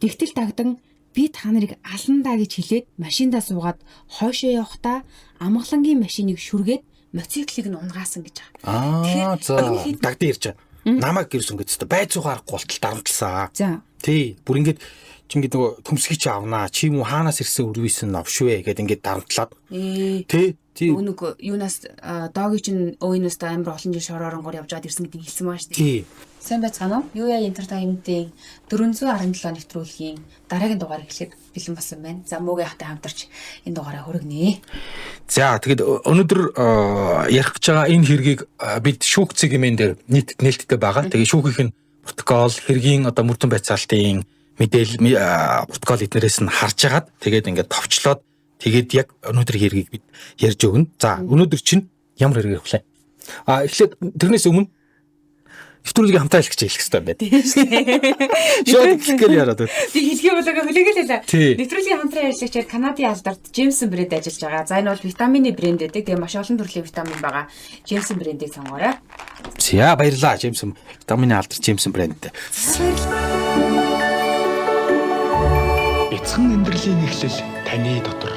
Тэгтэл Дагдан би та нарыг аландаа гэж хэлээд машиндаа суугаад хойшоо явахдаа амгалангийн машиныг шүргээд мотоциклийг нь унгаасан гэж байгаа. Тэгэхээр за Дагдан ирж байгаа. Намайг гэрсэн гэж өстө байц суух аргагүй болтол дарамтлаа. За. Тий, бүр ингээд чи ингээд нөгөө төмсгий чи авнаа. Чи юм уу хаанаас ирсэн өрвийсэн новшвэ гэд ингээд дарамтлаад. Тий. Тий. Нэг юунаас дооги чинь өөйнөөс амар олон жил шор оронгоор явж байгаад ирсэн гэдгийг хэлсэн байгаа шүү дээ. Тий. Сайн байцгаана уу? Юу яа Entertainment-ийн 417 нэвтрүүлгийн дараагийн дугаар эхлэх бэлэн болсон байна. За мөөгийн хатаа хамтарч энэ дугаараа хүргэнэ. За тэгэд өнөөдөр ярих гэж байгаа энэ хэргийг бид шүүх цэгийн дээр нийт нээлттэй байгаа. Тэгээ шүүхийнх нь протокол, хэргийн одоо мөрдөн байцаалтын мэдээлэл протокол эднэрээс нь харж агаад тэгээд ингээд товчлоод тэгээд яг өнөөдөр хэргийг бид ярьж өгнө. За өнөөдөр чинь ямар хэрэг ярих вэ? А эхлээд тэрнээс өмнө нэвтрүүлгийг хамтаа хэлэх гэж хэлэх хэрэгтэй юм байна. Тийм шүү дээ. Шууд хэлэх гээл яриад байна. Би хэлхий болоогүй хүлээгээл хэлээ. Нэвтрүүлгийн хамтран ажиллагчаар Канадын алдарт Jameson брэнд ажиллаж байгаа. За энэ бол витамины брэнд гэдэг. Тэгээ маш олон төрлийн витамин байгаа. Jameson брэндийг сонгоорой. За баярлалаа. Jameson витамины алдарт Jameson брэнд. Баярлалаа. Бяцхан амьдралын эхлэл таны дотор.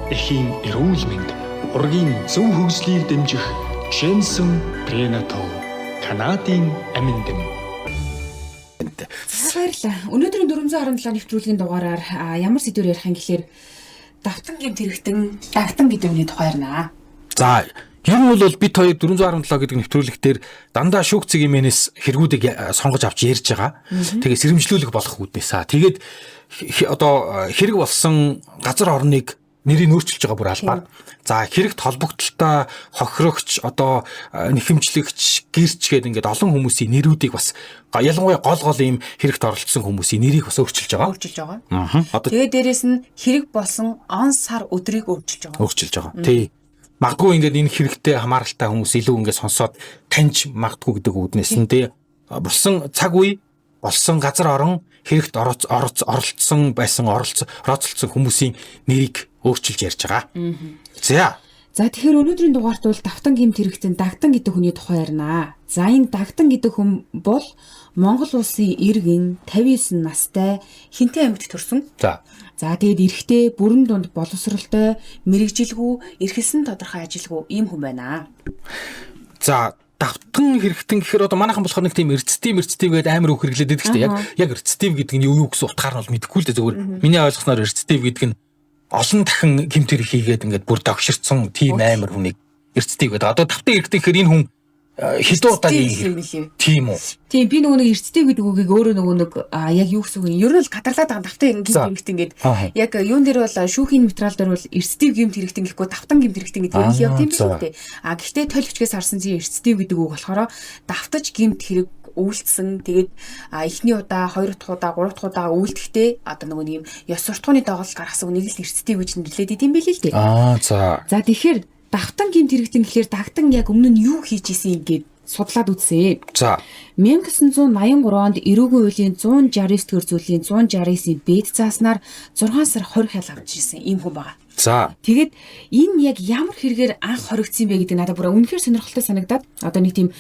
Эхийн эрүүл мэнд, ургийн зөв хөгжлийг дэмжих Jameson Prenatal Канадын амин дэм. Баярлалаа. Өнөөдрийн 417 нэвтрүүлгийн дугаараар ямар сэдвээр ярих юм гэхээр давтан гэмт хэрэгтэн Дагдан гэдэг үний тухай ярина. За, ер нь бол бид хоёр 417 гэдэг нэвтрүүлэг дээр дандаа шүүх цэгийн мэнэс хэрэгүүдийг сонгож авч ярьж байгаа. Тэгээ сэрэмжлүүлэх болох үүднээс. Тэгээд одоо хэрэг болсон газар орныг нэрийг өөрчилж байгаа бүр албаар. За хэрэгт холбогдлолтой хохирогч одоо нэхэмжлэгч гэрч гээд ингээд олон хүмүүсийн нэрүүдийг бас ялангуяа гол гол ийм хэрэгт оролцсон хүмүүсийн нэрийг бас өөрчилж байгаа. Өөрчилж байгаа. Одоо тэгээ дээрэс нь хэрэг болсон он сар өдрийг өөрчилж байгаа. Өөрчилж байгаа. Тий. Магадгүй ингээд энэ хэрэгтэй хамааралтай хүмүүс илүү ингээд сонсоод таньж магадгүй гэдэг үүднээс нь тий. Болсон цаг үе, болсон газар орон хэрэгт оролцсон байсан оролцсон хүмүүсийн нэрийг өөрчилж ярьж байгаа. За. За тэгэхээр өнөөдрийн дугаарт бол давтан гэмт хэрэгтэн Дагдан гэдэг хүний тухай ярина. За энэ Дагдан гэдэг хүн бол Монгол улсын иргэн 59 настай Хинтээ аймагт төрсөн. За. За тэгээд эрэгтэй, бүрэн дунд боловсралтай, мэрэгжилгүй, эрхэлсэн тодорхой ажилгүй ийм хүн байна. За давтан хэрэгтэн гэхээр одоо манайхан болохоор нэг тийм рецептив гэдэг амар үг хэрэглээд байдаг шүү дээ. Яг рецептив гэдэг нь юу гэсэн утгаар нь бол мэдэхгүй л дээ зүгээр. Миний ойлгосноор рецептив гэдэг нь олон дахин гэмт хэрэг хийгээд ингээд бүр догширцсан тийм амар хүнийг рецептив гэдэг. Одоо давтан хэрэгтэн гэхээр энэ хүн хэдэн удаа юм тийм үү? Тийм би нөгөө нэг рецептив гэдэг үгийг өөрөө нөгөө нэг яг юу гэсэн үг юм? Ер нь л гадарлаад байгаа давтан гэмт хэрэгтэн гээд яг юун дээр бол шүүхийн материал дээр бол рецептив гэмт хэрэгтэн гэхгүй давтан гэмт хэрэгтэн гэдэг юм явд юм биш үү? А гэхдээ толь хүчгээс харсан чинь рецептив гэдэг үг болохоор давтаж гэмт хэрэг үйлдсэн. Тэгээд эхний удаа, хоёр дахь удаа, гурав дахь удаа үйлдэхдээ одоо нөгөө нэг юм ёс суртахууны доголдол гаргасан үнийг л рецептив гэж нэрлээд идэм билээ л дээ. Аа за. За тэгэхээр давтан гэмт хэрэгтэн гэхээр Дагдан яг өмнө нь юу хийж исэн юм гээд судлаад үзсэн. За. 1983 онд эрүүгийн хуулийн 169 дэх зүйлийн 169-ийн бэд зааснаар 6 сар 20 хял авч ирсэн ийм хүн байгаа. За. Тэгээд энэ яг ямар хэрэгээр анх хоригдсан бэ гэдэг надад бүр үнэхээр сонирхолтой санагдаад одоо нэг тийм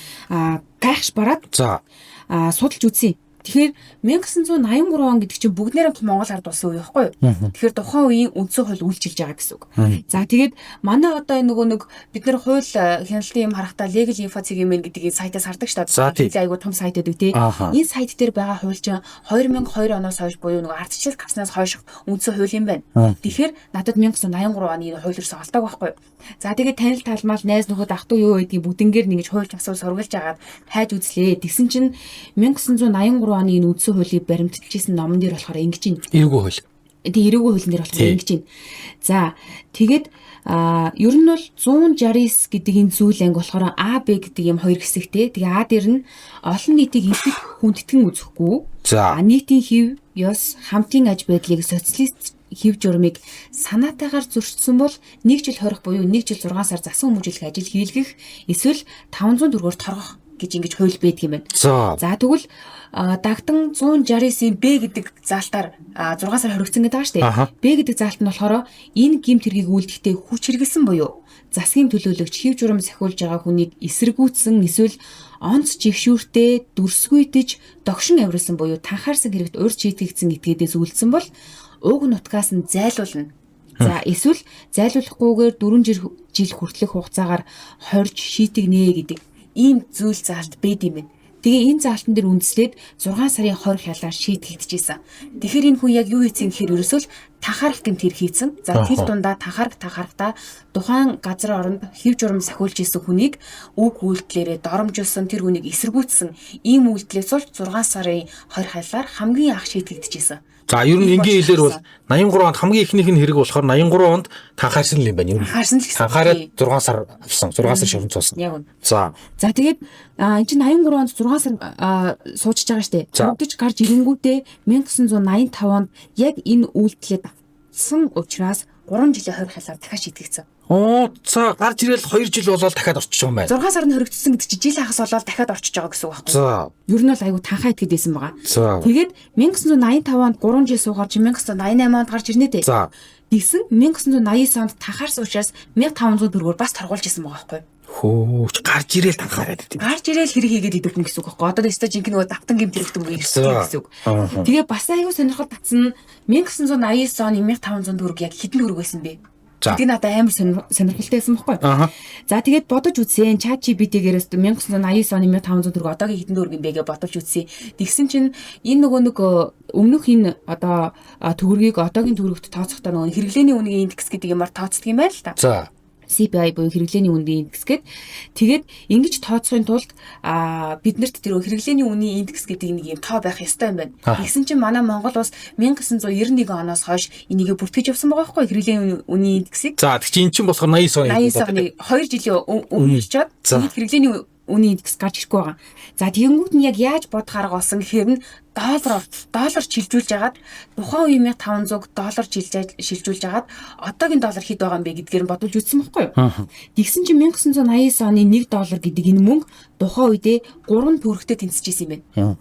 гайхш бараад. За. Судалж үзсэн. Тэгэхээр 1983 он гэдэг чинь бүгд нэрээ Монгол ард улсын үе байхгүй юу? Тэгэхээр тухайн үеийн үндсэн хууль үйлчилж байгаа гэсэн үг. За тэгээд манай одоо нөгөө нэг бид нэр хууль хяналтын юм харахтаа Legal Info CGMN гэдэг энэ сайтаас хардаг шүү дээ. Айгуу том сайт байдаг тий. Энэ сайт дээр байгаа хууль чинь 2002 оноос хойш буюу нөгөө ардчлал гарснаас хойш үндсэн хууль юм байна. Тэгэхээр надад 1983 оны энэ хууль ерөөсөө олдог байхгүй юу? За тэгээд танил талмал найз нөхөд ах トゥ юу байдгийг бүгднгээр нэгж хуульч асуул сургалж агаад хайж үзлээ. Тэгсэн чинь 1983 оны энэ үндсэн хуулийг баримтчилсан номон дээр болохоор ингэж байна. Эрүүгийн хууль. Тэгээ эрүүгийн хуулийн дээр болохоор ингэж байна. За тэгээд ер нь бол 169 гэдэг энэ зүйл анги болохоор А Б гэдэг юм хоёр хэсэгтэй. Тэгээ А дээр нь олон нийтийг ихэд хүндэтгэн үзэхгүй. За нийтийн хэв, ёс, хамтын аж байдлыг социалист хэв журмыг санаатайгаар зөрчсөн бол 1 жил хорих буюу 1 жил 6 сар засан хүмүүжүүлэх ажил хийлгэх эсвэл 500 төгрөгөөр торгох гэж ингэж хууль байдаг юм байна. За тэгвэл Дагдан 169-ийн Б гэдэг заалтаар 6 сар хоригдсон гэдэг байгаа шүү дээ. Б гэдэг заалт нь болохоор энэ гэмт хэргийг үйлдэхдээ хүч хэрэглэсэн буюу засгийн төлөөлөгч хэв журам сахиулж байгаа хүнийг эсэргүүцсэн эсвэл онц жигшүүртээ дүрсгүйдэж догшин авирлсан буюу танхаарсан хэрэгт урьд шийтгэгдсэн этгээдээс үлдсэн бол уг нутгаас нь зайлуулна. За эсвэл зайлуулахгүйгээр 4 жил хүртэлх хугацаагаар хорж шийтгэнэ гэдэг ийм зүйл заалт байд юм байна. Тэгээ энэ заалтан дээр үндэслээд 6 сарын 20 хялаар шийтгэгдэжсэн. Тэгэхээр энэ хүн яг юу хийсэн гэхээр ерөөсөө л танхаарах гэмт хэрэг хийсэн. За тэр дундаа танхаарах тухайн газар оронд хэв журам сахиулж исэн хүнийг үг үйлдэлээрээ доромжилсон, тэр хүнийг эсэргүүцсэн ийм үйлдэлээс бол 6 сарын 20 хялаар хамгийн анх шийтгэгдэжсэн. За ер нь энгийн хэлээр бол 83 онд хамгийн эхнийх нь хэрэг болохоор 83 онд танхаарсан л юм байна. Танхаарсан л гэсэн. Танхаараад 6 сар авсан. 6 сар шоронд суусан. Яг үнэ. За. За тэгээд энэ чинь 83 онд 6 сар суучж байгаа штэ. Бүгдж гарч ирэнгүүтээ 1985 онд яг энэ үйлдэлээ давтсан учраас 3 жилийн 20 хялаар дахиад шийтгэгдсэн. Оо за гарч ирээл 2 жил болоод дахиад орчиж байгаа юм байна. 6 сард хоригдсон гэдэг чинь жил хагас болоод дахиад орчиж байгаа гэсэн үг байхгүй. За. Ер нь бол айгу танхаа итгэд байсан байгаа. За. Тэгээд 1985 онд 3 жил суугаар чи 1988 онд гарч ирнэ дээ. За. Тэгсэн 1989 онд танхаарсан учраас 1500 төгрөгөөр бас торгуулж исэн байгаа байхгүй. Хөөч гарч ирээл танхаараад идэв. Гарч ирээл хэрэг хийгээд идэв хүн гэсэн үг байхгүй. Одоо өстой жинхэнэ нөгөө давтан гэмт хэрэгтэн үе гэсэн үг. Тэгээ бас айгу сонирхол татсан 1989 оны 1500 төгрөг яг хэдэн төгрөг байсан бэ? Тэгээ надад амар сонирхолтой байсан байхгүй. За тэгээд бодож үзсэн. ChatGPT-гээрээс 1989 оны 1500 төгрөг одоогийн хэдэн төгрөг юм бэ гэж бодож үзсэн. Тэгсэн чинь энэ нөгөө нэг өмнөх энэ одоо төгрөгийг одоогийн төгрөгт тооцохдоо нөгөө хэрэглээний үнийн индекс гэдэг юмар тооцдог юм байна л та. За. CPI буюу хэрэглээний үнийн индекс гээд тэгээд ингэж тооцохын тулд биднэрт тэр хэрэглээний үнийн индекс гэдэг нэг юм тоо байх ёстой юм байна. Тэгсэн чинь манай Монгол улс 1991 оноос хойш энийг бүртгэж явсан байгаа байхгүй хэрэглээний үнийн индексийг. За тэг чинь эн чинь болохоор 89 оны 2 жилийн өмнө очоод тэгээд хэрэглээний үнийн индекс гарч ирэхгүй байгаа. За тэгэнгүүт нь яг яаж бодох арга болсон гэхээр нь доллар шилжүүлж агаад тухайн үеийн 1500 доллар шилжүүлж агаад одоогийн доллар хэд байгаа юм бэ гэдгээр нь бодож үзсэн байхгүй юу? Тэгсэн чинь 1989 оны 1 доллар гэдэг энэ мөнгө тухайн үедээ 3 төгрөгтэй тэнцэж исэн юм байна.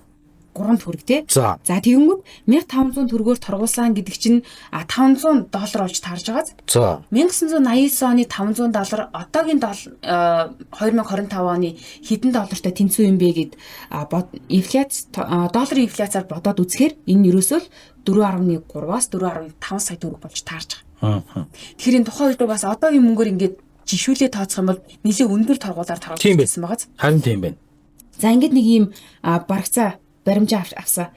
3 төгрөг тий. За тэгэнгүүт 1500 төгрөгөөр торгуулсан гэдэг чинь 500 доллар болж таарж байгааз. За 1989 оны 500 доллар одоогийн 2025 оны хэдэн доллартай тэнцүү юм бэ гэд инфляц долларын инфляцаар бодоод үзэхээр энэ ерөөсөө л 4.3-аас 4.5 сая төгрөг болж таарж байгаа. Тэгэхээр энэ тухайн үед бас одоогийн мөнгөөр ингээд жишүүлээ тооцох юм бол нэлээд өндөр торгуулаар торгуулж байсан байгааз. Харин тийм байна. За ингээд нэг ийм барагцаа баримжаа авсан.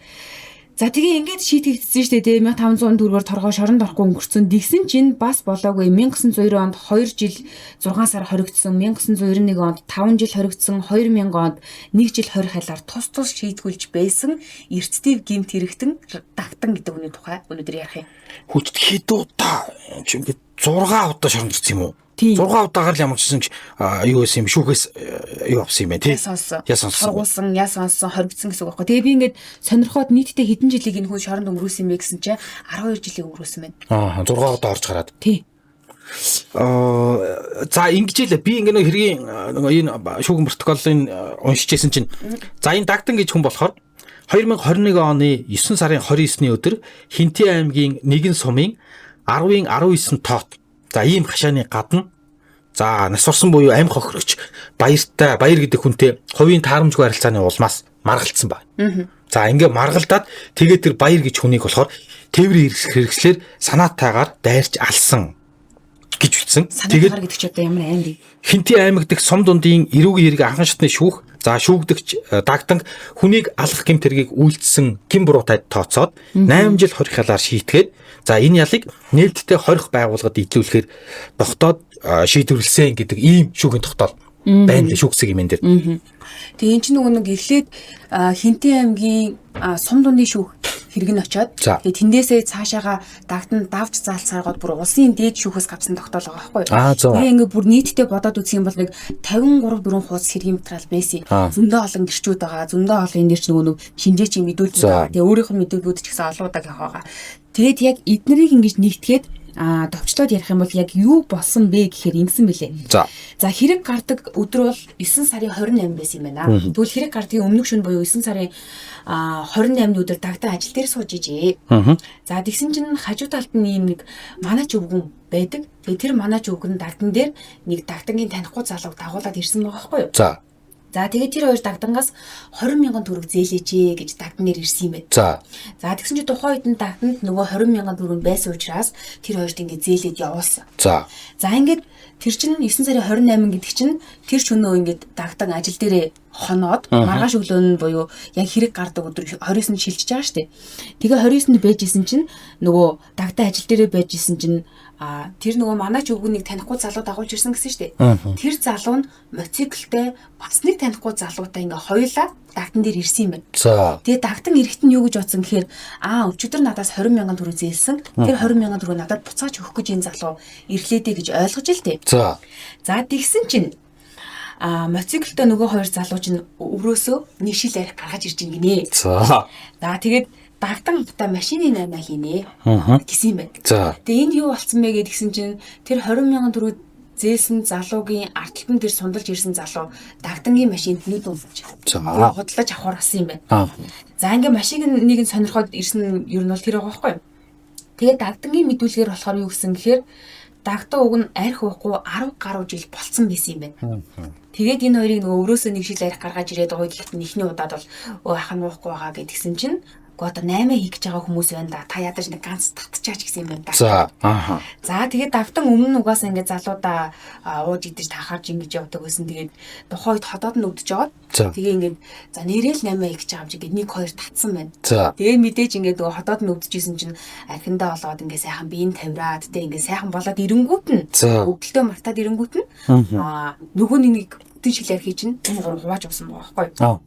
За тэгээ ингээд шийтгэгдсэн шүү дээ 1500 төгрөгөөр торгоо шоронд орохгүй өнгөрцөн. Тэгсэн чинь бас болоогүй 1990 онд 2 жил 6 сар хоригдсон, 1991 онд 5 жил хоригдсон, 2000 онд 1 жил 20 хялаар тус тус шийтгүүлж байсан эрсдэл гэмт хэрэгтэн дагтан гэдэг үний тухай өнөөдөр ярих юм. Хүчт хэд удаа чи ингээд 6 удаа шоронд орсон юм уу? 6 удаагаар л ямар ч гэсэн юу байсан юм шүүхээс юу авсан юм бэ тий? Яс сонсон. Торгуулсан, яс сонсон, хоригдсон гэсэн үг байхгүй. Тэгээ би ингээд сонирхоод нийтдээ хэдэн жилийг энэ хүн шоронд өнгөрүүлсэн юм бэ гэсэн чинь 12 жилийг өнгөрүүлсэн байна. Аа 6 удаа орж гараад. Тий. За ингэж л би ингээ нэг хэргийн нөгөө энэ шүүхэн протоколын уншиж байсан чинь за энэ дагтан гэж хүн болохоор 2021 оны 9 сарын 29-ний өдөр Хинти аймгийн нэгэн сумын 10-ын 19 тоот за ийм хашааны гадна за нас орсон буюу амь хохирогч баяртай баяр гэдэг хүнтэй хувийн таарамжгүй харилцааны улмаас маргалдсан байна. За ингээ маргалдаад тэгээд тэр баяр гэж хүнийг болохоор тээврийн хэрэгслээр санаатайгаар дайрч алсан гэж бичсэн. Тэгээд гэдэг чи одоо ямар аймаг вэ? Хинти аймаг дэх сум дундын эрүүгийн хэрэг анхан шатны шүүх за шүүгдэгч дагтанг хүнийг алах гэмт хэргийг үйлдсэн гин буруутай тооцоод 8 жил хорих ялаар шийтгээд за энэ ялыг нээлттэй хорих байгууллагад идлүүлэхээр тогтоод шийдвэрлсэн гэдэг ийм шүүхийн тогтоол байна л шүүгсэг юм энэ дэр. Тэгээ эн чинь нөгөө нэг эхлээд Хинти аймгийн сум дундын шүүх хэрэг нь очиод тэгээ тэндээсээ цаашаага дагтан давж заалцааргаад бүр улсын дээд шүүхээс гавсан тогтоол байгаа байхгүй юу. Тэгээ ингээ бүр нийтдээ бодоод үзэх юм бол нэг 53 4 хуудас хэргийн материал байсан. Зөндөө олон гэрчүүд байгаа. Зөндөө олон энэ дэр ч нөгөө нэг шинжээч мэдүүлэлт байгаа. Тэгээ өөрийнх нь мэдүүлгүүд ч гэсэн олон удаа явах байгаа. Тэгээд яг эднэрийг ингэж нэгтгээд товчлоод ярих юм бол яг юу болсон бэ гэхээр ингэсэн бэлээ. За хэрэг гардаг өдөр бол 9 сарын 28 байсан юм байна. Тэгвэл хэрэг гардгийн өмнөх шөнө буюу 9 сарын 28-ны өдөр дагтаа ажил дээр сууж ижээ. За тэгсэн чинь хажуу талд нь ийм нэг манаач өвгөн байдаг. Тэгээ тэр манаач өвгөн дагтан дээр нэг дагтангийн танихгүй залууг дагуулад ирсэн байгаа байхгүй юу? За. За тэгээд тэр хоёр дагдангаас 20 мянган төгрөг зээлээч гэж дагдан дээр ирсэн юм байна. За. За тэгсэн чинь тухайн үед нь дагданд нөгөө 20 мянган төгрөг байсан учраас тэр хоёрт ингээд зээлээд явуулсан. За. За ингээд тэр чинь 9 сарын 28 гэдэг чинь тэр шөнөө ингээд дагдан ажил дээрээ хоноод маргааш өглөө нь буюу яг хэрэг гардаг өдөр 29-нд шилжиж байгаа шүү дээ. Тэгээ 29-нд байж исэн чинь нөгөө дагдан ажил дээрээ байж исэн чинь тэр нөгөө манай ч өвгөнийг танихгүй залуу дагуулж ирсэн гэсэн шүү дээ. Тэр залуу нь мотоциклтэй бас нэг танихгүй залуутай ингээ хоёулаа дагтан дээр ирсэн юм байна. За. Тэгээ дагтан эрэхт нь юу гэж бодсон гэхээр өчигдөр надаас 20 мянган төгрөг зээлсэн. Тэр 20 мянган төгрөг надад буцааж өгөх гэж энэ залуу ирлээ дээ гэж ойлгож л дээ. За. За тэгсэн чинь мотоциклтэй нөгөө хоёр залуу чинь өврөөсөө нэг шил арх гаргаж ирж ин гинэ. За. За тэгээд дагдан та машины наймаа хийнэ гэсэн юм байна. За. Тэгээ энд юу болцсон бэ гэдгсэн чинь тэр 20 мянган төгрөг зээлсэн залуугийн ард талбан дээр сундалж ирсэн залуу дагдангийн машинд нүд унсаж. За. Худалдаж авахар болсон юм байна. За ингээ машин нэг нь сонирхоод ирсэн ер нь бол тэр байгаа байхгүй юу? Тэгээ дагдангийн мэдүүлгээр болохоор юу гэсэн гэхээр дагдан уг нь арх уухгүй 10 гаруй жил болцсон байсан юм байна. Тэгээд энэ хоёрыг нөгөө өрөөсөө нэг шил арх гаргаж ирээд уйдлахт нь эхний удаад бол ах нь уухгүй байгаа гэдгсэн чинь одоо 8 хийх гэж байгаа хүмүүс байна да. Та ядаж нэг ганц татчаач гэсэн юм байна да. За. Ааха. За тэгээд давтан өмнө нь угаасаа ингээд залуудаа ууж идэж тахаарч ингэж явдаг байсан. Тэгээд тухайн үед ходоод нь өвдөж яваад. Тэгээ ингээд за нэрэл 8 хийх гэж байгаа юм чи ингээд 1 2 татсан байна. За. Тэгээ мэдээж ингээд нөгөө ходоод нь өвдөжсэн чинь архиндаа болоод ингээд сайхан биеийн тавираад тэ ингээд сайхан болоод ирэнгүүт нь өвдөлтөө мартаад ирэнгүүт нь нөгөө нэг бүтэн шил архи чинь энэ гурав хувааж авсан байгаа байхгүй юу.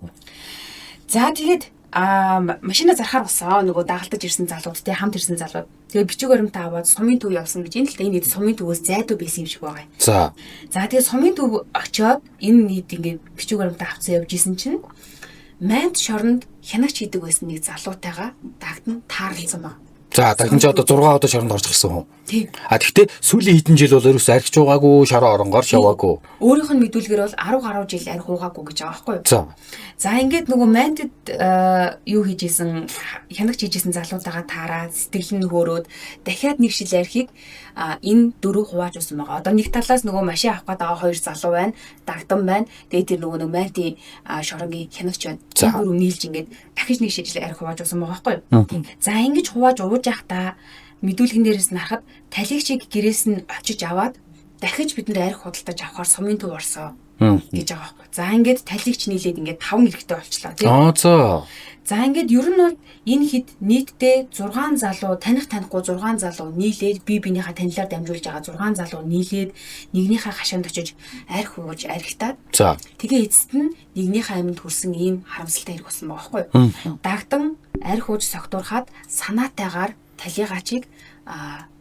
За тэгээд машина зархаар болсон. Нөгөө дагалдаж ирсэн залууд те хамт ирсэн залууд. Тэгээ бичиг баримтаа аваад сумын төв явсан гэж энэ л та энэ хэд сумын төвөөс зайдуу байсан юм шиг байгаа юм. За. За тэгээ сумын төв очиод энэ хэд ингээд бичиг баримтаа авцсан явж исэн чинь Майнт шоронд хянагч хийдэг байсан нэг залуутайгаа дагдан таарлцсан баг. За дагдан чи одоо 6 удаа шоронд орж ирсэн хүн. Тийм. А тэгтээ сүүлийн хэдэн жил бол ерөөсөө архич уугаагүй, шороо оронгоор шаваагүй. Өөрийнх нь мэдүүлгээр бол 10 гаруй жил арх уугаагүй гэж байгаа байхгүй юу? За. За ингээд нөгөө Майнтад юу хийж исэн, хянагч хийж исэн залуутайгаа таараад сэтгэл нь хөөрөөд дахиад нэг шил архийг энэ дөрөв хувааж усан байгаа. Одоо нэг талаас нөгөө машин авах гээд байгаа хоёр залуу байна, дагдан байна. Тэгээд тэр нөгөө Майнтын шоронгийн хянагч байна. Энэ дөрөв нийлж ингээд дахиж нэг шил арх хувааж усан байгаа байхгүй юу? За ингэж хувааж ууж явахдаа мэдүүлгэн дээрээс нь харахад талигчийг гэрээс нь очиж аваад дахиж бид нэр арх худалдаж авахар сумын төв орсон гэж байгаа байхгүй. За ингээд талигч нийлээд ингээд 5 эрэгтэй болчлаа тийм. За. За ингээд ер нь бол энэ хэд нийтдээ 6 залуу таних танихгүй 6 залуу нийлээд бие биенийхээ танилаар дамжуулж байгаа 6 залуу нийлээд нэгнийхээ хашаанд очиж арх ууж архитаад. За. Тэгээ эцэст нь нэгнийхээ амьд хүрсэн ийм харамсалтай хэрэг болсон байгаа байхгүй юу? Дагдан арх ууж согтуурхаад санаатайгаар талигаачийг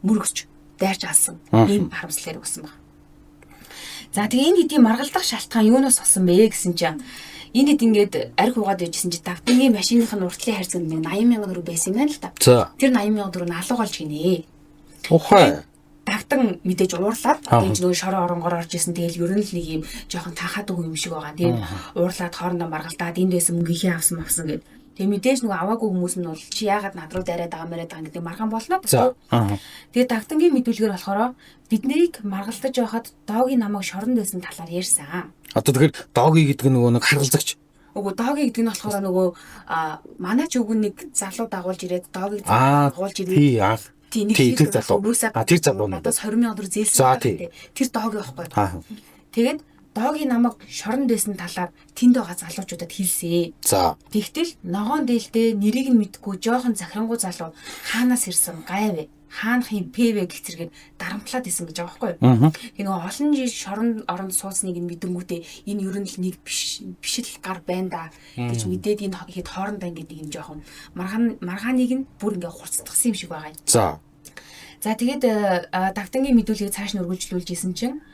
мөргөж дайрч алсан ийм харамсалтай хэрэг болсон байна. За тэгээ энэ хэдийн маргалдах шалтгаан юунаас болсон бэ гэсэн чинь энэ хэд ингээд арх уугаад байжсэн чи дагдангийн машиных нь уртлын хайрцагт нэг 80 мянган төгрөг байсан юм байна л та. За. Тэр 80 мянган төгрөг нь алуугаалж гинэ. Ухай. Дагдан мэдээж уурлаад тэгж нөгөө шороо оронгоор орж исэн. Тэгэл ер нь л нэг юм жоохон танхаад үгүй юм шиг байгаа. Тийм уурлаад хоорондоо маргалдаад энд байсан мөнгөний авсан авсан гэд. Тэгээ мэдээж нөгөө аваагүй хүмүүс нь бол чи яагаад над руу дайраад байгаа мэрээд байгаа гэдэг маргаан болно. Тэгээ дагдангийн мэдүүлгээр болохоор биднийг маргалдаж байхад доогийн намайг шоронд байсан талаар ярьсан. Одоо тэгэхээр дооги гэдэг нь нөгөө нэг харгалзагч. Үгүй дооги гэдэг нь болохоор нөгөө манай ч өвгөн нэг залуу дагуулж ирээд доогийг дагуулж ирээд тий нэг тэр залуу. Тэр залуу надаас 20 мянган төгрөг зээлсэн. Тэр дооги байхгүй. Тэгээд доогийн намайг шоронд байсан талаар тэнд байгаа залуучуудад хэлсэ. За. Тэгтэл ногоон дээлдээ нэрийг нь мэдэхгүй жоохон захирангуй залуу хаанаас ирсэн гайвэ. Хаанхын пэвэ гэх зэрэгээр дарамтлаад исэн гэж байгаа байхгүй юу? Тэгээ нөгөө олон жил шоронд оронд суусныг нь мэдэнгүүтээ энэ ер нь л нэг биш л гар байна да гэж мэдээд энэ хэд хоорондоо ингээд нэг юм жоохон маргааныг нь бүр ингээд хурцдагсан юм шиг байгаа юм. За. За тэгээд дагдангийн мэдүүлгийг цааш нь үргэлжлүүлж исэн чинь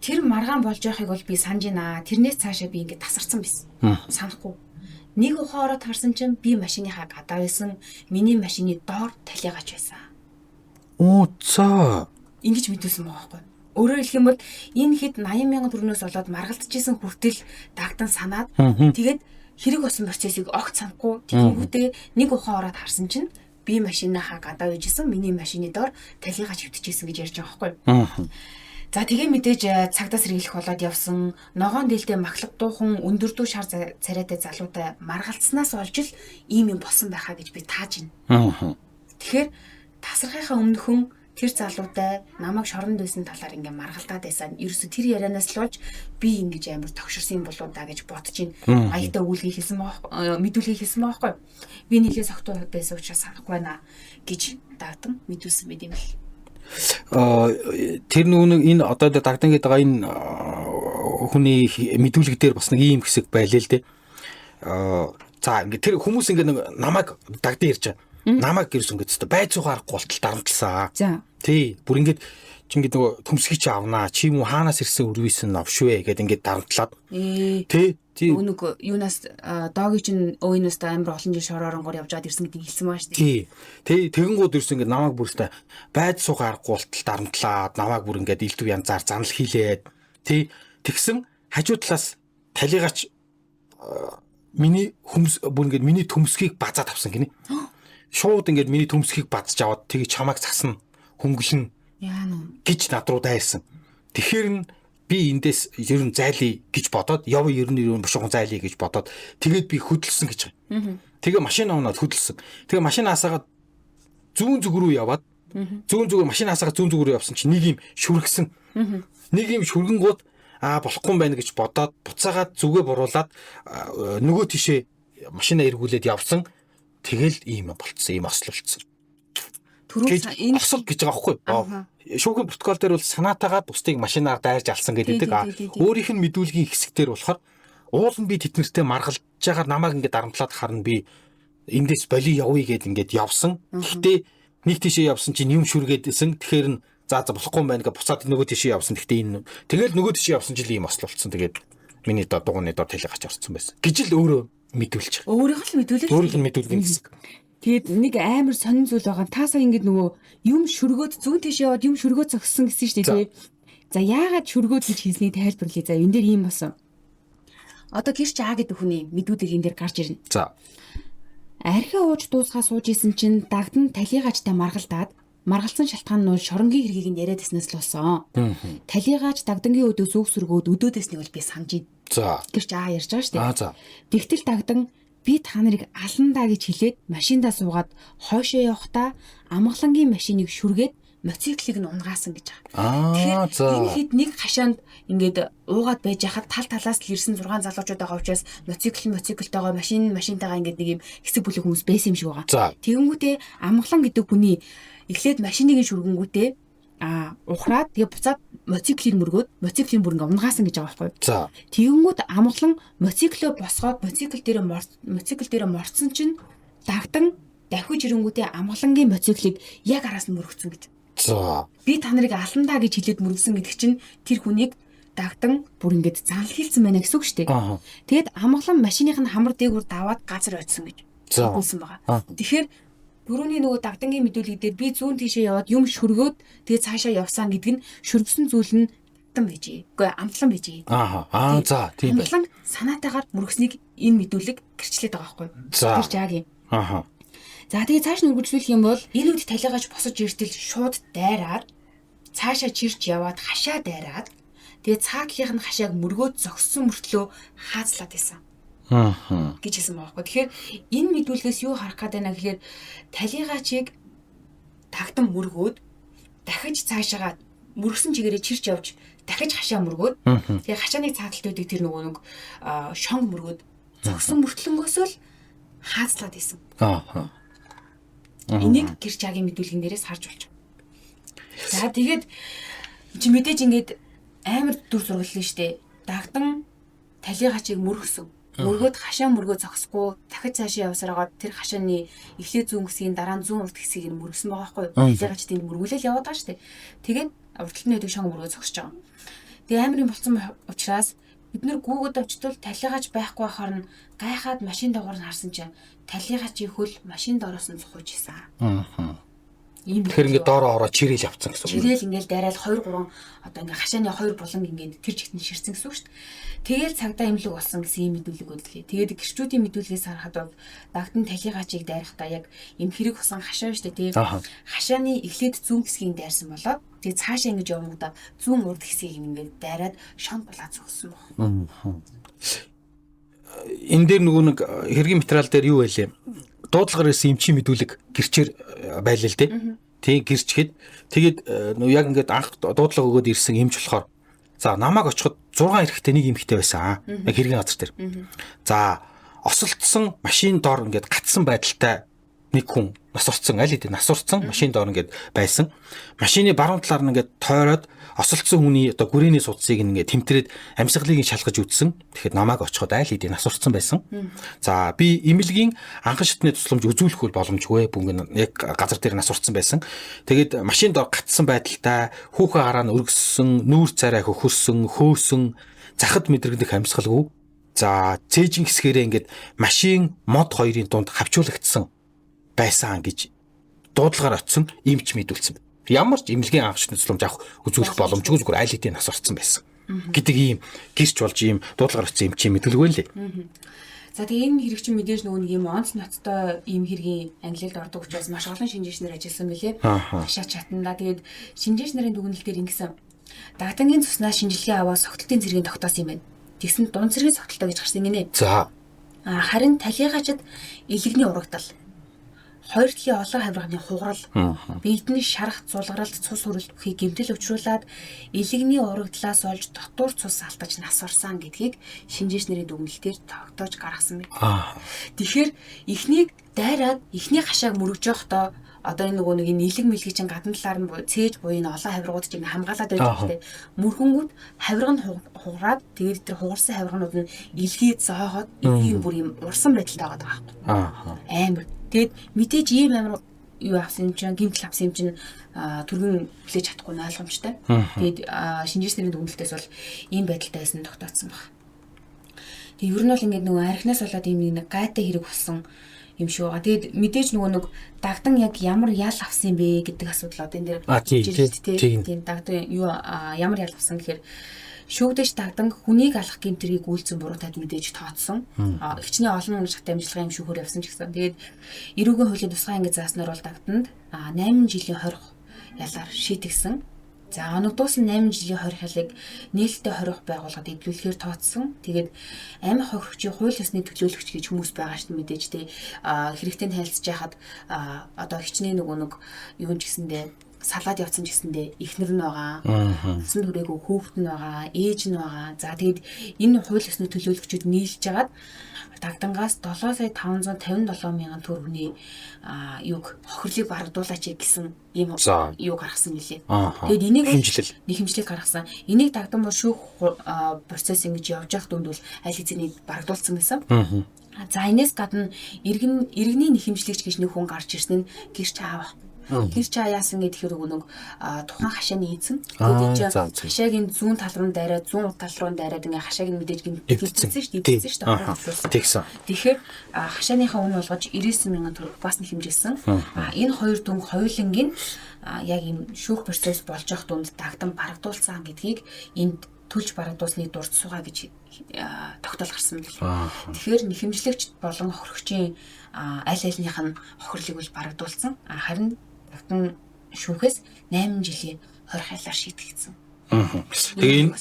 тэр маргаан болж байхыг бол би санаж байна. Тэрнээс цаашаа би ингээд тасарсан байсан. Санахгүй. Нэг ухаан ороод харсан чинь би машиныхаа гадаа байсан. Миний машины доор талигач байсан. Оо за. Ингэж мэдүүлсэн байгаа байхгүй. Өөрөөр хэлэх юм бол энэ хэд 80 мянган төгрөгнөөс болоод маргалдажсэн хүртэл дагдан санаад тэгээд хэрэг болсон процессыг огт санахгүй. Тэгэнгүүтээ нэг ухаан ороод харсан чинь би машиныхаа гадаа байжсэн. Миний машины доор талигач хөвтөжсэн гэж ярьж байгаа байхгүй. За тэгээ мэдээж цагдаа сэргийлэх болоод явсан. Ногоон дээлтэй махлаг дуухан өндөрдүү шар царайтай залуутай маргалцснаас олж л ийм юм болсон байхаа гэж би тааж байна. Тэгэхээр тасархайхаа өмнөхөн тэр залуутай намайг шоронд байсан талаар ингээ маргалдаад байсан. Ерөөсө тэр ярианаас л болж би ингэж амар тогширсан юм болоо да гэж бодож байна. Маягтай өгүүлгийг хэлсэн байгаа мэдүүлгийг хэлсэн байгаа байхгүй. Би нэлээ согтуу байсан учраас санахгүй байна гэж дагдан мэдүүлсэн байт юм л. Тэр нөгөө нэг энэ одоо дагдан гэдэг байгаа энэ хүний мэдүүлэг дээр бас нэг ийм хэсэг байлээ л дээ. За ингээ тэр хүмүүс ингээ нэг намайг дагдан ирж байгаа. Намайг гэрсэн ингээд өстө байц цугаа аргагүй болтол дарамтлаа. За. Тий, бүр ингээд чи ингээд нөгөө төмсгий чи авнаа. Чи юм уу хаанаас ирсэн өрвийсэн новшвэ гэд ингээд дарамтлаад. Тий. Тий. Өнөг юунаас дооги чин өөйнөөс амар олон жил шороо оронгоор явж аваад ирсэн гэдгийг хэлсэн байгаа шүү дээ. Тий. Тий, тэгэнгүүт ирсэн ингээд намайг бүр өстө байц цугаа аргагүй болтол дарамтлаад намайг бүр ингээд элдв янзаар занал хийлээд. Тий. Тэгсэн хажуу талаас талигаач миний хүмс бүр ингээд миний төмсгийг базаад авсан гинэ. Шууд ингээд миний төмсгийг базж аваад тэгээ чамайг засна хөнгөлнө яана гэж над руу дайрсан. Тэгэхээр нь би эндээс ер нь зайлъя гэж бодоод яв ер нь бушуухан зайлъя гэж бодоод тэгээд би хөдөлсөн гэж байгаа. Тэгээ машин авнаад хөдөлсөн. Тэгээ машин асаагаад зүүн зүг рүү яваад зүүн зүгээр машин асаагаад зүүн зүг рүү явсан чинь нэг юм шүргсэн. Нэг юм шүргэнгууд аа болохгүй юм байна гэж бодоод буцаагаад зүгээ буруулаад нөгөө тишээ машина эргүүлээд явсан. Тэгэл ийм болцсон, ийм осол болцсон. Түрүү энэ осол гэж байгаа байхгүй юу? Шүүхийн протокол дээр бол санаатайгаа бусдыг машинаар дайрж алсан гэдэг. Өөрийнх нь мэдүүлгийн хэсэг дээр болохоор уул нь би тэднэртэй маргалж байгаа намайг ингээд дарамтлаад харна би эндээс боли явъя гэд ингээд явсан. Гэхдээ нэг тийшээ явсан чинь юм шүргээд исэн. Тэгэхээр нь за болохгүй юм байна гэж буцаад нөгөө тийшээ явсан. Гэхдээ энэ тэгэл нөгөө тийшээ явсан жил ийм осол болцсон. Тэгээд миний доо дугууны доор тэлэг гач орсон байсан. Гэж л өөрөө мэдүүлж байгаа. Өөрийнх нь мэдүүлэг. Өөрийнх нь мэдүүлгийн хэсэг. Тэгээд нэг амар сонин зүйл байгаа. Та сая ингээд нөгөө юм шүргөөд зүүн тийш яваад юм шүргөөд зогссон гэсэн шүү дээ, тий. За яагаад шүргөөд гэж хэлснийг тайлбарлая. За энэ дээр ийм болсон. Одоо гэрч Аа гэдэг хүний мэдүүлэг энэ дээр гарч ирнэ. За. Архи ууж дуусгаа сууж исэн чинь дагдан талигачтай маргалдаад маргалсан шалтгаан нь шоронгийн хэргийг нь яриад иснээс л болсон. Талигаач дагдангийн өдөөс үг сүргөөд өдөөдөөснийг бол би санаж ийн. За. Гэрч Аа ярьж байгаа шүү дээ. Аа за. Тэгтэл дагдан би та нарыг аландаа гэж хэлээд машиндаа суугаад хойшоо явахдаа амгалангийн машиныг шүргээд мотоциклийг нь унгаасан гэж байгаа. Тэгэхээр энэ хэд нэг хашаанд ингээд уугаад байж хахад тал талаас л ирсэн 6 залуучууд байгаа учраас мотоциклтойгоо машинтайгаа ингээд нэг юм хэсэг бүлэг хүмүүс байсан юм шиг байгаа. Тэгэнгүүтээ амгалан гэдэг хүний эхлээд машиныг нь шүргэнгүүтээ ухраад тэгээ буцаад мотоциклийг мөргөөд мотоциклийн бүр ингээ унгаасан гэж байгаа байхгүй. За. Тэгэнгүүт амгалан мотоциклөө босгоод мотоцикл дээрээ морцсон чинь дагдан давхиж ирэнгүүтээ амгалангийн мотоциклийг яг араас нь мөргөцсөн гэж. За. Би та нарыг аландаа гэж хэлээд мөргөсөн гэдэг чинь тэр хүнийг дагдан бүр ингээд занл хийлцэн байна гэсэн үг шүү дээ. Тэгээд амгалан машиных нь хамар дээгүүр даваад газар очисон гэж хэлсэн байгаа. Тэгэхээр түрүүний нөгөө дагдангийн мэдүүлэг дээр би зүүн тийшээ яваад юм шүргөөд тэгээ цаашаа явсан гэдэг нь шүргсэн зүйл нь дагдан байжээ. Үгүй амтлан байжээ. Аа. Аа за тийм байна. Амтлан санаатайгаар мөргснийг энэ мэдүүлэг гэрчлээд байгаа байхгүй юу? Тэр жаагийн. Аа. За тэгээ цааш нь үргэлжлүүлэх юм бол энэ үед талигаач босож иртэл шууд дайраад цаашаа чирч яваад хашаа дайраад тэгээ цаатлынх нь хашааг мөргөөд зогссон мөртлөө хаазлаад байсан. Аа. Гэж хэлсэн байгаа байхгүй. Тэгэхээр энэ мэдүүлгээс юу харах гээд байна гэхээр талигаачийг тагтан мөргөөд дахиж цаашаага мөргсөн чигээрээ чирч явж дахиж хашаа мөргөөд тэгээ хашааны цааталт байдаг тэр нөгөө нэг шонг мөргөөд зогсон мөртлөнгөөсөө л хаазлаад исэн. Аа. Энийг гэрчагийн мэдүүлгэн дээрээс харж болж байна. За тэгээд чи мэдээж ингээд амар дүр зураглалаа штэ. Дагдан талигачийг мөргсөн. Мөргөөд хашаа мөргөө зогсохгүй дахиж цаашаа явсараад тэр хашааны эхлээ зүүн хэсгийн дараа нь зүүн урд хэсгийг нь мөргсөн байгаа байхгүй юу? Талигачд энд мөргүүлэл яваад байгаа штэ. Тэгээд урд талын өдөг шонг мөргөө зогсож байгаа. Тэгээ амар юм болсон учраас бид нэр гүүгээд очтол талигач байхгүй байхаар нь гайхаад машин дагуур нь харсан чинь талигачийн хөл машин доороос нь цухуйж исэн. Аа. Ийм Тэгэхээр ингээд доороо ороо чирээл авцсан гэсэн үг. Чирээл ингээд дайраал 2 3 одоо ингээд хашааны 2 буланг ингээд тэр чигт нь ширсэн гэсэн үг шүү дээ. Тэгээл цагдаа имлэг болсон гэсэн ийм мэдүүлэг өдлөө. Тэгээд гэрчүүдийн мэдүүлгээс харахад бол дагтан талигачийг дайрахдаа яг им хэрэг усан хашаа шүү дээ. Тэгээд хашааны эхлээд зүүн хэсгийг дайрсан болоод тэгээд цаашаа ингэж явангуудаа зүүн урд хэсгийг ингээд дайраад шонд булаа зогссон баг. Энэ дээр нөгөө нэг хэргийн материал дээр юу байлээ? Дуудлагаар ирсэн эмчийн мэдүүлэг гэрчээр байлаа л дээ. Тийм гэрчхэд тэгээд нөгөө яг ингээд анх дуудлага өгөөд ирсэн эмч болохоор за намайг очиход 6 эрэгтэй нэг эмэгтэй байсан. Яг хэргийн газар дээр. За осолдсон машин доор ингээд гатсан байдалтай нэг хүн нас урцсан, аль хэдийн нас урцсан машин доор ингээд байсан. Машины баруун талаар нь ингээд тойроод осолдсон хүний одоо гүрээний судсыг ингээд тэмтрээд амьсгалыг шалгаж үзсэн. Тэгэхэд намайг очиход аль хэдийн нас урцсан байсан. За би эмнэлгийн анхан шатны тусламж үзүүлэх боломжгүй. Бүнгэн яг газар дээр нас урцсан байсан. Тэгээд машин доор гатсан байдалтай хүүхэн хараа нь өргөссөн, нүүр царай хөхөрсөн, хөөсөн, захад мэдрэгдэх амьсгалгүй. За цээжин хэсгээрээ ингээд машин мод хоёрын дунд хавчуулагдсан байсан гэж дуудлагаар очисон эмч мэдүүлсэн. Ямар ч эмнэлгийн анх шатны тусламж авах үзүүлэх боломжгүй, зүгээр аль хэдийн нас орцсон байсан гэдэг ийм гэрч болж ийм дуудлагаар очисон эмчийн мэдүүлэг байлээ. За тэгээ энэ хэрэг чинь мэдээж нөгөө нэг ийм онц ноцтой ийм хэргийн ангилалд ордог учраас маш олон шинжээч нар ажилласан билээ. Хашаа чатанда тэгээд шинжээч нарын дүгнэлт дээр ингэсэн: дагдангийн цуснаас шинжилгээ аваад согтолтын зэргийн тогтоосон юм байна. Тэгсэн дунд зэргийн согтолтой гэж гарсан гинэ. За харин талигачид элэгний урагдал, хоёр талын олон хавирганы хугарал, биедний шарах, зулгаралт, цус хүрэлт бүхий гэмтэл учруулад элэгний урагдлаас олж дотуур цус алдаж нас орсон гэдгийг шинжээч нарын дүгнэлтээр тогтоож гаргасан байна. Тэгэхээр эхнийг дайраад эхний хашааг мөргөж явахдаа одоо энэ нөгөө нэг энэ элэг мэлгийг чинь гадна талаар нь цээж буюу энэ олон хавиргууд чинь хамгаалаад байж байгаа гэдэг. Мөргөнгүүд хавирга нь хугараад тэгээд тэр хугарсан хавирганууд нь элгийг зоогоод элгийн бүр юм урсан байдалтай байгаа байхгүй. Амар. Тэгээд мэдээж ийм амар юу авсан юм чинь, гэмтэл авсан юм чинь түргэн хүлээж чадахгүй нь ойлгомжтой. Тэгээд шинжээч нарын дүгнэлтээс бол ийм байдалтай байсан тогтооцсон баг. Тэгээд ер нь бол ингээд нөгөө архинаас болоод ийм нэг гайтай хэрэг болсон юм шиг байгаа. Тэгээд мэдээж нөгөө нэг дагдан яг ямар ял авсан юм бэ гэдэг асуудал одоо энэ дээр тийм дагдан юу ямар ял авсан гэхээр шүүгдэж дагдан хүнийг алах гэмт хэргийг үйлцэн буруутаад мэдээж тооцсон. Хичнээн олон уншихтай амжилтгай юм шүүхээр явсан ч гэсэн. Тэгээд эрүүгийн хуулийн тусгай анги зааснаар бол дагданд 8 жилийн хорих ялаар шийтгсэн. За оногдуулсан 8 жилийн хорих ялыг нээлттэй хорих байгууллагад эвлүүлэхээр тооцсон. Тэгээд амь хохирогчийн хууль ёсны төлөөлөгч гэж хүмүүс байгаа шүү мэдээж те. Хэрэгтэй танилцж яхад одоо хичнээн нөгөө нэг юу ч гэсэндээ салаад явцсан ч гэсэндээ эхнэр нь байгаа, насан туршаагүй хүүхэд нь байгаа, ээж нь байгаа. За тэгээд энэ хууль ёсны төлөөлөгчүүд нийлж жагаад дагдангаас 7 сая 557 мянган төгрөгийн юг хохирлыг барагдуулаач гэсэн ийм юу гаргасан мөлий. Тэгээд энийг нэхэмжлэл гаргасан. Энийг дагдан бол шүүх процесс ингэж явж явах дунд бол аль хэзээний барагдуулсан байсан. За энэс гадна иргэний нэхэмжлэгч гэж нэг хүн гарч ирсэн нь гэрч аав. Тэр чаа яасан гэхээр нэг тухайн хашааны эзэн. Тэгээд энэ хашаагийн зүүн тал руу дайраад зүүн урд тал руу дайраад ингээ хашааг нь мэдээж гэмтэлсэн шүү дээ. Эвдсэн шүү дээ. Тэгсэн. Тэгэхээр хашааныхаа үнэ болгож 99 мянган төгрөг бас нэхэмжилсэн. Энэ хоёр дүн хоёулангийн яг ийм шүүх процесс болж явах дунд дагдан барагдуулсан гэдгийг энд төлж барагдуулсныг дурд суугаа гэж тогтоол гарсан байл. Тэгэхээр нэхэмжлэгч болон хохирогчийн аль альных нь хохирлыг бол барагдуулсан. Харин дагдан шүүхээс 8 жилийн хорих ялаар шийтгэгдсэн. Тэгээ энэ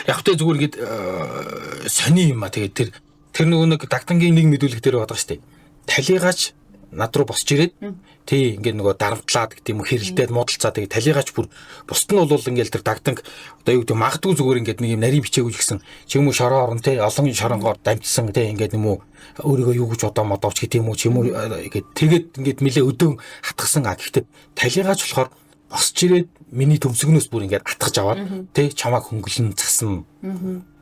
яг тэ зүгээр ингээд сони юм а. Тэгээ тэр нөгөө нэг дагдангийн нэг мэдүүлэг дээр байдаг шүү дээ. Талигаач над руу босч ирээд тий ингээд нөгөө дарамтлаад гэдэг юм уу хэрэлдээд муудалцаа тэгээ талигаач бүр бусд нь бол ингээд тэр дагданг одоо юу гэдэг магадгүй зүгээр ингээд нэг юм нарийн бичээгүй гэсэн ч юм уу шороо орон тий олон шоронгоор дамжсан тий ингээд юм уу өөрийгөө юу гэж бодоо модовч гэдэг юм уу ч юм уу ингээд тэгээд ингээд нилээ өдөөн хатгсан. А гэхдээ талигаач болохоор босч ирээд миний төмсгнөөс бүр ингээд атгаж аваад тий чамааг хөнгөлн засна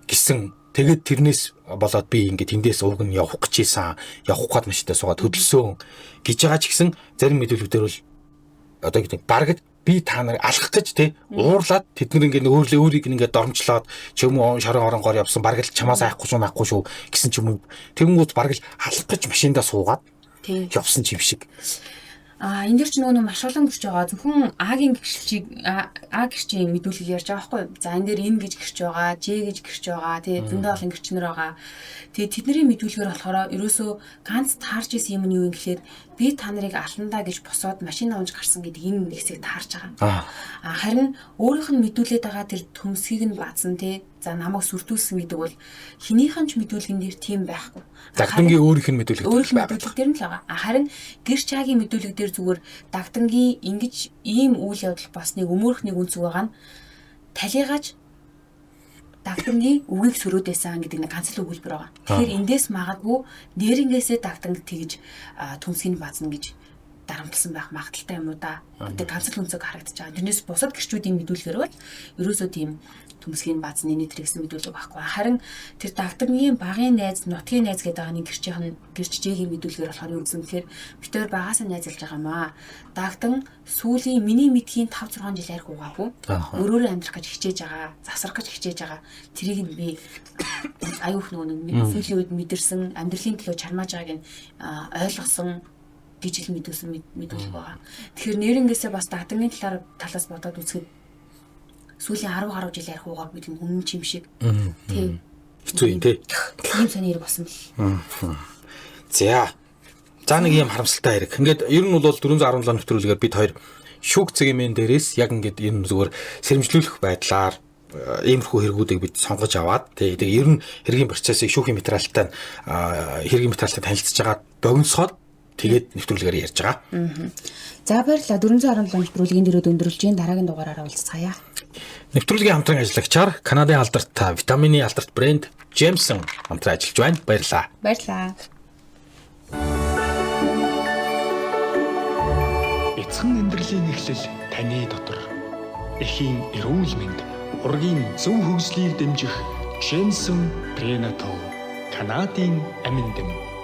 гэсэн. Тэгээд тэрнээс болоод би ингээд тэндээс уг нь явах гэж ийсэн. Явах гээд машинтаа суугаад хөдөлсөн гэж байгаа ч гэсэн зарим мэдүүлгүүдээр бол одоо гэдэг барагд би та нарыг алах гэж те уурлаад тэд нар ингээд өөрлөө өөрийг ингээд дормжлоод ч юм уу шорон оронгоор явсан бараг л чамаас айхгүй шүү майхгүй шүү гэсэн ч юм уу. Тэгэнгүүт бараг л алах гэж машиндаа суугаад явсан юм шиг. А энэ дэр ч нөгөө маш олон гэрч байгаа. Зөвхөн А-гийн гэрчийг А гэрчийн мэдүүлгийг ярьж байгаа байхгүй юу? За, энэ дээр Н гэж гэрч байгаа, Ж гэж гэрч байгаа, тий, зөндөө олон гэрчнэр байгаа. Тэгээ тэдний мэдүүлгээр болохоор ерөөсөө ганц таарч исэн юм нь юу юм гэхээр би та нарыг аландаа гэж босоод машин унж гарсан гэдэг энэ хэсэг таарч байгаа. А харин өөрийнх нь мэдүүлээд байгаа тэр төмсгийг нь баазан, тий. За, намайг сүрдүүлсэн гэдэг бол хэнийх нь ч мэдүүлгэн дээр тийм байхгүй. Дагдангийн өөрийнх нь мэдүүлэг дээр байгаа. Тэр нь л байгаа. А харин гэр чагийн мэдүүлэг дээр зүгээр дагдангийн ингэж ийм үйл явдал болсныг өмөөрөх нэг үнцэг байгаа нь талигаач дагдангийн үгийг сөрөөд байсан гэдэг нэг ганц л өгүүлбэр байгаа. Тэгэхээр эндээс магадгүй нэрнгээсээ дагданг тэгж төмсгийг баазна гэж дарамтлсан байх магадaltaй юм уу да. Одоо ганц л үнцэг харагдаж байгаа. Тэрнээс бусад гэрчүүдийн мэдүүлгээр бол ерөөсөө тийм төмсгийн баазны нэтэр гэсэн мэдүүлэг байхгүй. Харин тэр дагдангийн багын найз, нутгийн найз гэдэг байгаа нэг гэрчийнх нь гэрчжээгийн мэдүүлгээр болохоор юу гэсэн гэхээр бид хоёр багаасаа найзалж байгаа юм аа. Дагдан сүүлийн миний мэдхийн 5 6 жил арх угаагүй. Өөрөөрөө амьдрах гэж хичээж байгаа, засрах гэж хичээж байгаа. Тэрийг нь би аюух нөгөө нэг сүүлийн үед мэдэрсэн, амьдралын төлөө чармааж байгааг нь ойлгосон гэж ил мэдүүлсэн мэдүүлэг байгаа. Тэгэхээр нэрнгээсээ бас дагдангийн талаар талаас бодоод үзэхэд сүүлийн 10 гаруй жил арх уугааг бид үнэн чим шиг. Тийм. Хэцүү юм тий. Тийм сони хэрэг болсон бэл. За. За, нэг юм харамсалтай хэрэг. Ингээд ер нь бол 417 нэвтрүүлгээр бид хоёр шүүх цэгмэн дээрээс яг ингээд энэ зүгээр сэрэмжлүүлэх байдлаар иймэрхүү хэрэгүүдийг бид сонгож аваад, тэгээ ер нь хэргийн процессыг шүүхийн материалтай хэргийн материалтай танилцж байгаа богиносгоод тэгээд нэвтрүүлгээр ярьж байгаа. За, баярлалаа. 417 нэвтрүүлгийн дөрөд өндөрлж гин дараагийн дугаараараа уулзцаая. Нэвтрүүлгийн хамтран ажиллагчаар Канадын алдарт витамины алдарт брэнд Jameson хамтран ажиллаж байна. Баярлалаа. Баярлалаа. Эцхэн амьдралын эхлэл таны дотор. Эхийн эрүүл мэнд, ургийн зөв хөгжлийг дэмжих Jameson Prenatal Канадын амин дэм.